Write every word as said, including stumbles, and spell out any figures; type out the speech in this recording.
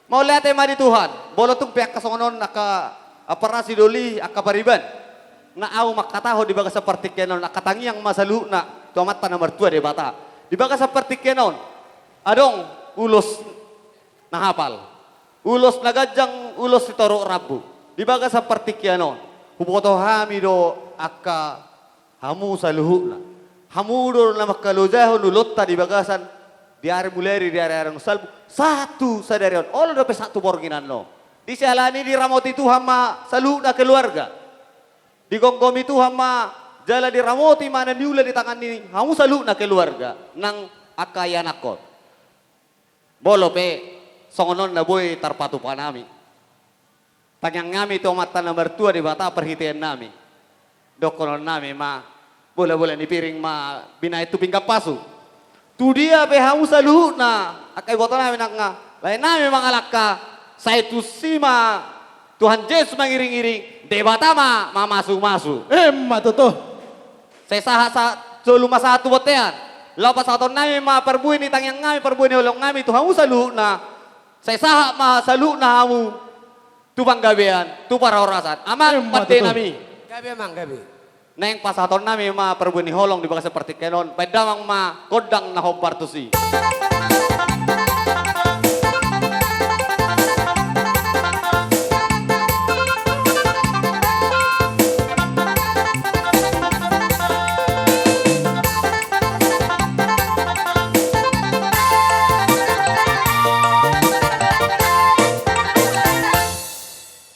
Mauliate ma di Tuhan, molo tung pe angka songon on angka amparasi, doli, angka pariban. Na ahu mangkatahon di bagasan partingkian on, angka tangiang ma saluhutna tu Amanta na martua Debata. Di bagasan partingkian on, adong ulos na hapal, ulos na ganjang, ulos sitorop rambu. Di bagasan partingkian on, huboto hami do angka hamu saluhutna. Hamu do na mangkalojahon ulaonta di bagasan di ari Mulari, di ari-ari na salpu, sahat tu sadari on, olo dope sahat tu borngin annon. Di siala ni i diramoti Tuhan ma saluhutna keluarga. Digomgomi Tuhan ma, jala diramoti ma na niula di tangan ni hamu saluhutna keluarga nang angka ianakhon. Molo pe songon on na boi tarpatupa nami tangiang nami tu Amanta na martua Debata parhitean nami, dohonon nami ma, bola-bola ni piring ma binahen tu pinggan pasu. Tu dia pe hamu saluhutna, angka iboto nami nang lae nami mangalangka, sai tusi ma Tuhan Jesus mangiring-iring, Debata ma mamasu-masu. Emma tutu. Sai sahat sa-, solu ma sahat tu bontean. Laho pasahaton nami ma parbue ni tangiang nami, parbue ni holong nami tu hamu saluhutna. Sai sahat ma saluhutna hamu tu panggabean, tu parhorasan. Amang, emma tutu, pande nami. Gabe, amang, gabe. Naeng pasahaton nami ma parbue ni holong di bagasan partingkian on, baen damang ma gondang na hombar tusi.